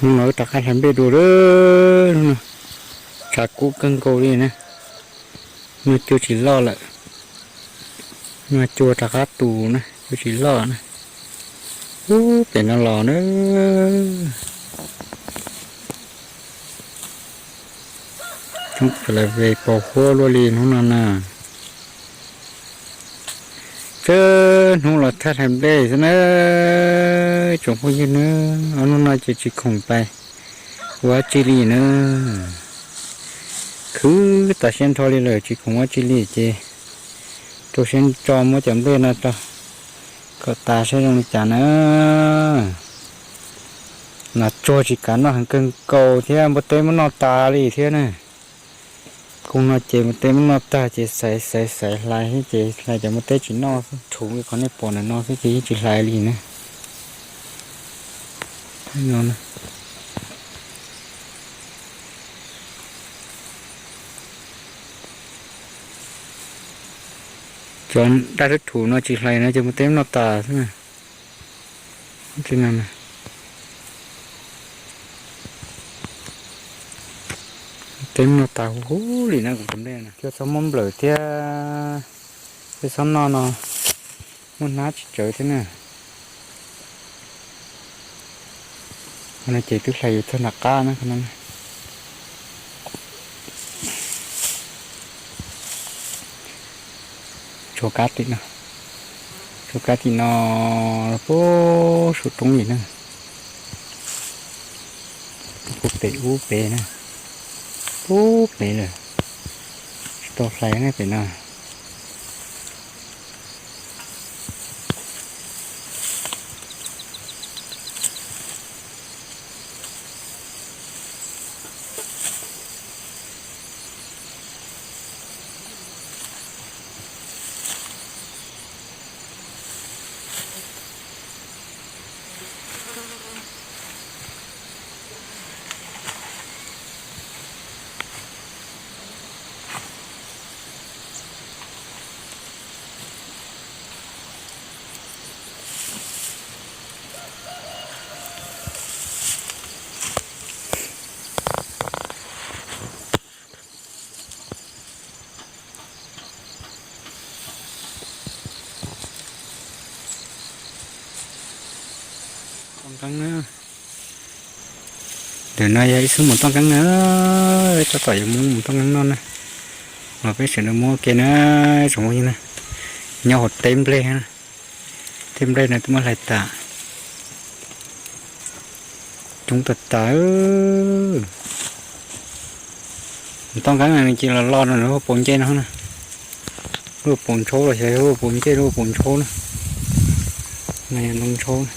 Hnub no wb rov qab hlais nplej dua lawm, hnub no tshav kub kawg nkaus li na. Noj cua tsis loj lawm, noj cua rov qab tus na, cua tsis loj na. Ub, pem no los na. Coob lawm, ve pos huab luaj li hnub no na. Txawm hnub los thaj hlais nplej xwb na, tsoom phooj ywg na. Ob hnub no ces tsis khoom pais ua dab tsi li na. Khwv tas siab nrho li lawm, tsis khoom ua dab tsi li ces rau siab tso muab cov nplej no rau kom tas saib zoo li cas na. Nas tsuag tsis kav noj heev kawg nkaus thiab, npua teb muab noj tas li thiab na. Koog no ces npua teb muab noj tag ces xaiv xaiv xaiv hlais thiab ces hlais cov npua teb tsis noj xwb, rhuv li qhov nej pom ntawm no xwb ces yeej tsis hlais li na. Cov daj rhuv rhuv no tsis hlais no ces npua teb muab noj tas xwb na. Teb muab noj tas huv huv li na, kuv tus nplej no cua txhob muab nplawm thiab, tej txhob noj no muaj hnab tsis tsawv thiab na. Qhov no ces twb hlais yuav txog nram qab na, qhov no na. Tshuav kab tim no, tshuav kab tim no puag saum roob li na. Puag pem ub pem na, puag pem lawm, tsis tau hlais ne pem no. Ntawm no yog ib xub mus toj nkeeb na, tab tom yuav mus toj nkeeb noj na, los peb sawv daws mus ua ke na, tsoom phooj ywg na. Nyob hauv teb nplej, teb nplej no twb muab hlais tas, coob tas tas. Toj nkeeb no nws cia li los no nws hu paus ncej no na, lub paus ntshaub los xyov lub paus ncej lub paus ntshaub na, no yog ntoo ntshaub na.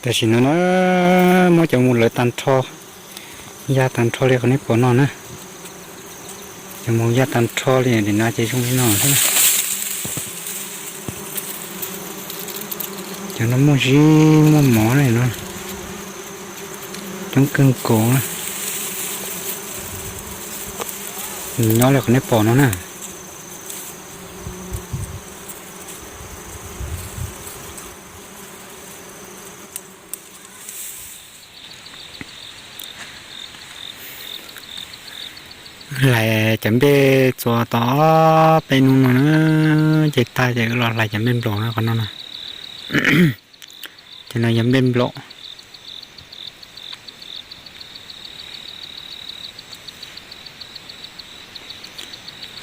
Tam sim no na, muab cov mus lawv tag nrho, yaj tag nrho li qhov nej pom no na. Cov mus yaj tag nrho li, nim no ces zoo li no thiab na. Cov no muaj zib muaj mov na no, coob kawg nkaus na. Nyob li qhov nej pom no na. Hlais cov nplej txua tau peb hnub no na, ces tag ces wb los hlais cov nplej nplaum no qhov no na. Cov no yog nplej nplaum.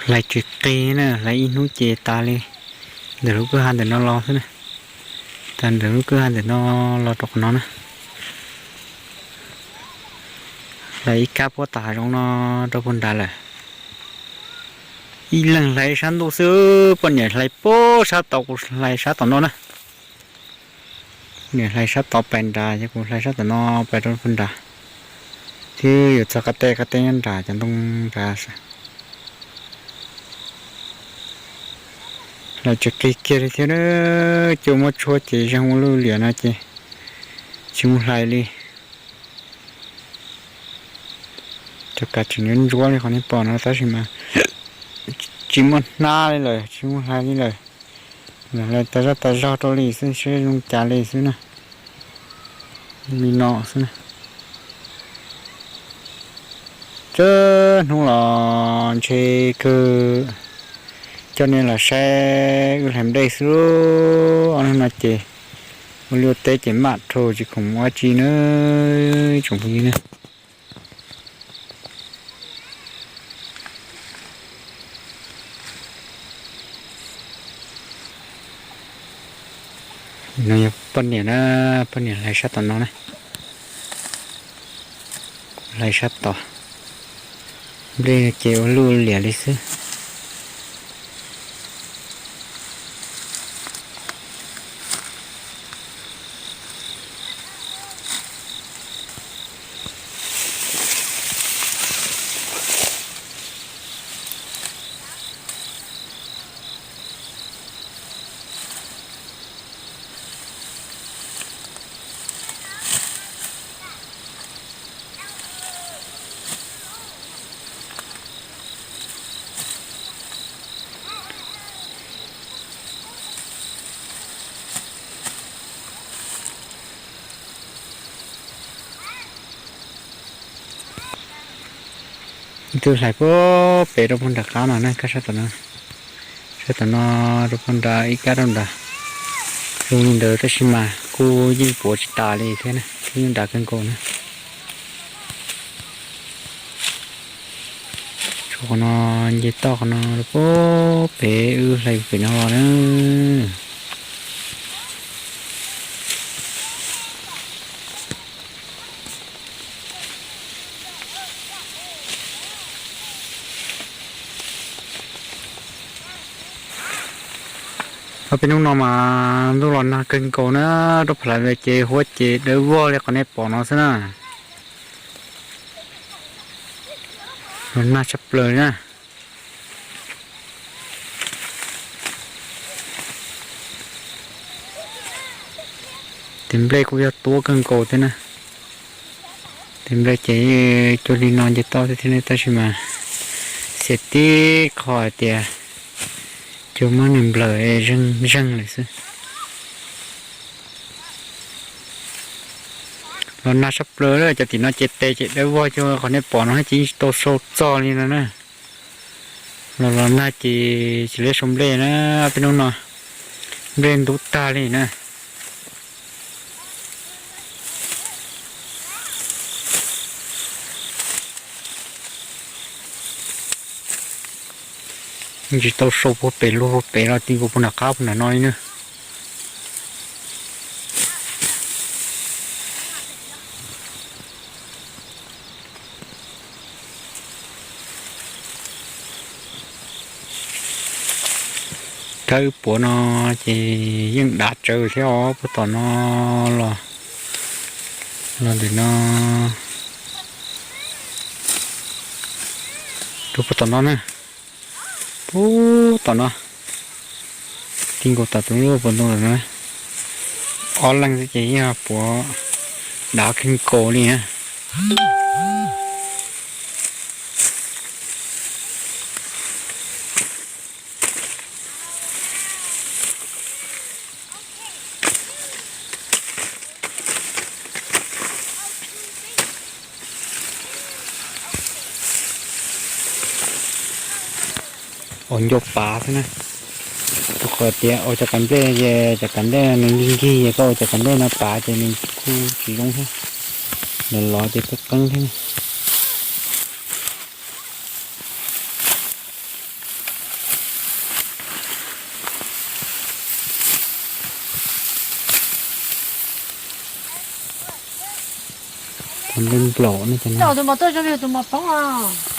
Hlais tsis qig na, hlais ib hnub ces tas li. Ntawm lub kwj ha ntawm no los xwb na. Tas ntawm lub kwj ha ntawm no los rau qhov no na. Hlais ib kab puab tom hav zoov no rau puag nrad lawm. Ib leeg hlais sab ntuj xwb, poj niam hlais puag sab tod, kuv hlais sab tom no na. Niam hlais sab tod pais nrad, ces kuv hlais sab tom no pais rau puag nrad. Twb yuav txog qab teb, qab teb nyob nrad cov ntoo nrad. Hlais tsis qig kiag li thiab, cua muab tshuab ces zeeg ua luj liam no ces tsis mus hlais li. Cov kav tseem ntsuab ntsuab li qhov nej pom no tab sis mas tsis muaj hnab li lawm, tsis muaj hlais li lawm. Lam hlais tas zog tas zog rau li xwb, seb zoo cas li xwb na. Li no xwb na. Txawm hnub los ntshe kawg coj nej los saib wb hlais nplej xwb. Ob hnub no ces ua liaj ua teb ces maj dhau tsis khoom ua dab tsi na, tsoom phooj ywg na. No yog poj niam na, poj niam hlais sab tom no na. Hlais sab tod, nplej ces ua luj liam li xwb. Ib tug hlais puag pem rau puag nram qab no na, kab sab tom no, sab tom no rau puag nrad ib kab rau nrad. Zoo li ntawd tab sis mas kuj yeej puav tsis tas li thiab na, twb nrad kawg nkaus na. Tshuav qhov no, nce toj qhov no rau puag pem, wb hlais pem no los na. Ob peb hnub no mas ntuj los nag kawg nkaus na, rau pem hlais ces huab ces dawb vog li qhov nej pom no xwb na. Los nag tshaj plaws na. Tes nplej kuj yog tuab kawg nkaus thiab na. Tes nplej ces cua li no nce toj thiab thiab tab sis mas xiam tib qho hais tias cua muab nws nplawm zeeg zeeg lawm xwb. Los nag tshaj plaws, cov tim no ces tes ces dawb vog cuag qhov nej pom no ces yeej tsis tau sau txog li no na. Los los nag ces tsis liab sau nplej na, peb hnub no nplej ntub tag li na. Yeej tsis tau sau puag pem luag puag pem los ti nkaus puag nram qab puag nram no li na. Kab wb puav no ces yeej dav tsawv thiab os, puag tom no los, los ntawm no rau puag tom no na, puag tom no, ti nkaus tom tus lub puag ntoo ntawm no. Ob leeg xwb ces yog puav dav kawg nkaus li na. Ua ncau pav xwb na. Rau qhov tias ua cov kav nplej ces cov kav nplej nws nkig nkig, koj ua cov kav nplej no pav ces nws kuj tsis zoo thiab, lawv lov ces kuj qeeb thiab. Tus nplaum no, tus mos tuaj zoo li tus mos poob os.